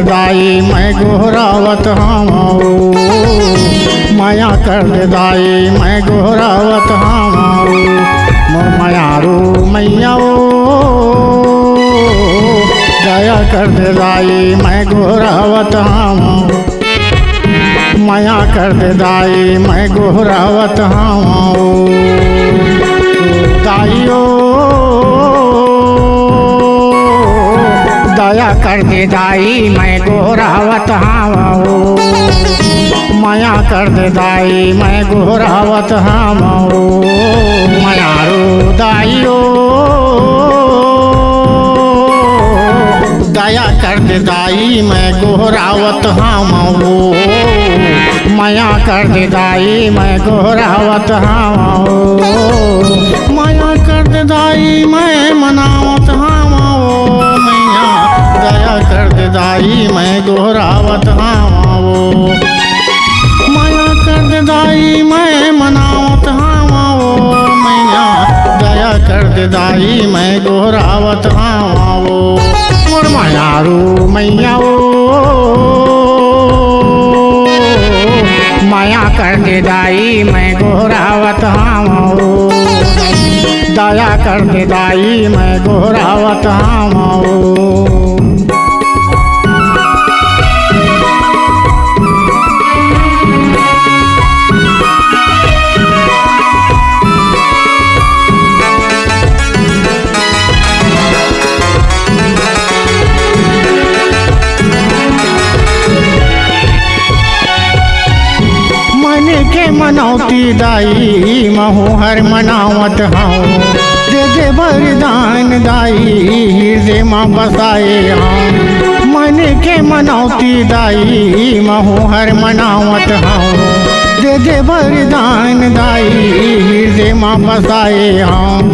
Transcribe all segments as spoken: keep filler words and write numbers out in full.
दाई मैं गोहरावत हवं ओ, मया कर दे दाई मैं गोहरावत हवं ओ, मोर मयारू मैया ओ, दया कर दे दाई मैं गोहरावत हवं ओ, मया कर दे दाई मैं गोहरावत हवं ओ, दाई ओ, दया कर दे दाई मैं गोहरावत हवं ओ, मया कर दे दाई मैं गोहरावत हवं ओ, मयारू दाई ओ, दया कर दे दाई मैं गोहरावत हवं ओ, मया कर दे दाई मैं गोहरावत हवं ओ, मया कर दे दाई मैं मनावत हवं ओ, मैया दया कर दे दाई मैं गोहरावत हवं ओ, मया कर दे दाई मैं मनावत हवं ओ, मैया दया कर दे दाई मैं गोहरावत हवं ओ, मोर मयारू मैया ओ, मया कर दे दाई मैं गोहरावत हवं ओ, दया कर दे दाई मैं गोहरावत हवं ओ। मन के मनौती दाई महूँ हर मनावत हवं, दे दे वरदान दाई हृदय म बसाए हवं। मन के मनौती दाई महूँ हर मनावत हवं, दे दे वरदान दाई हृदय म बसाए हवं।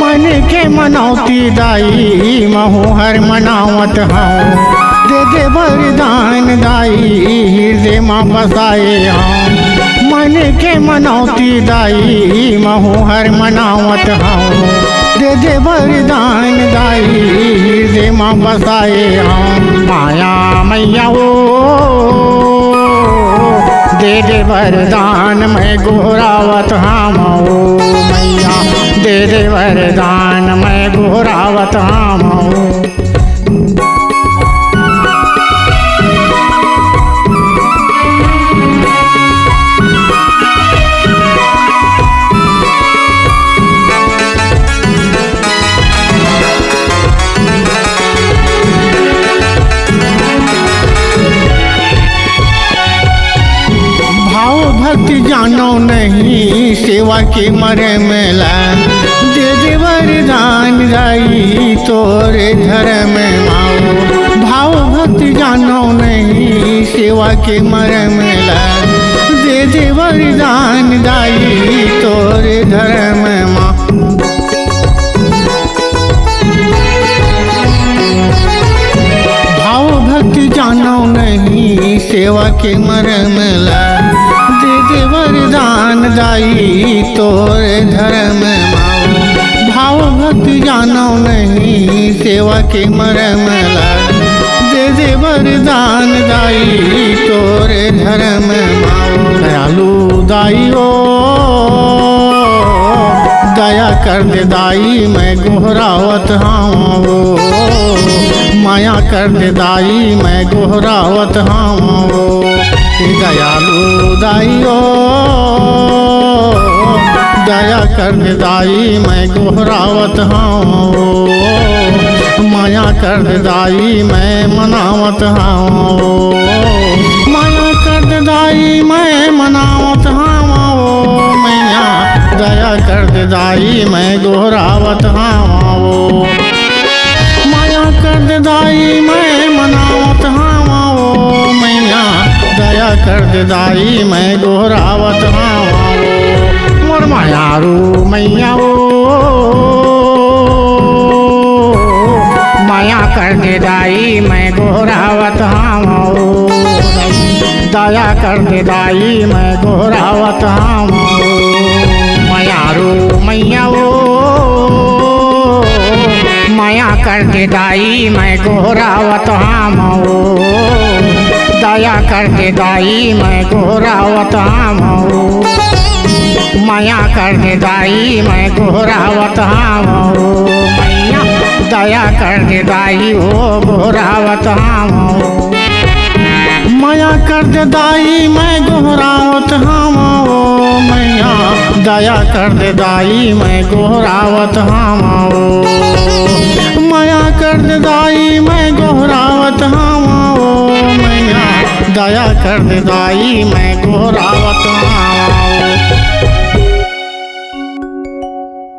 मन के मनौती दाई महूँ हर मनावत हवं, दे दे वरदान दाई हृदय म बसाए हवं। मन के मनौती दाई महूँ हर मनावत हवं, दे दे वरदान दाई हृदय म बसाए हवं। मया मैया ओ, दे दे वरदान मैं गोहरावत हवं ओ मैया, दे दे वरदान मैं गोहरावत हवं ओ। भाव भक्ति जानो नहीं सेवा के मरम ला, दे दे वरदान दाई तोरे धरम म ओ। भाव भक्ति जानो नहीं सेवा के मरम ला, दे दे वरदान दाई तोरे धरम म। भाव भक्ति जानो नहीं सेवा के मरम ला, दे दे वरदान दाई तोरे धरम म ओ। भाव भक्ति जानो नहीं सेवा के मरम ला, दे दे वरदान दाई तोरे धरम म ओ। दयालु दाई ओ, दया कर दे दाई मैं गोहरावत हवं ओ, मया कर दे दाई मैं गोहरावत हवं ओ। हे दयालु दाई ओ, दया कर दे दाई मैं गोहरावत हवं ओ, मया कर दे दाई मैं मनावत हवं ओ, मया कर दे दाई मैं मनावत हवं ओ मैया, दया कर दे दाई मैं गोहरावत हवं ओ। मया कर दे दाई मैं मनावत हवं ओ मैया, दया कर दे दाई मैं गोहरावत हवं ओ। मोर मयारू मैया ओ, मया कर दे दाई मैं गोहरावत हवं ओ। दया कर दे दाई मैं गोहरावत हवं ओ। मयारू मैया ओ, मया कर दे दाई, मैं गोहरावत हावं ओ। दया कर दे दाई, मैं गोहरावत हावं ओ। मया कर दे दाई, मैं गोहरावत हावं ओ। मया दया कर दे दाई, ओ गोहरावत हावं ओ। मया कर दे दाई, मैं गोहरावत हावं ओ मया। दया कर दे दाई, मैं गोहरावत हावं ओ। मया कर दे दाई, मैं गोहरावत हावं ओ मया। दया कर दे दाई, मैं गोहरावत हावं ओ।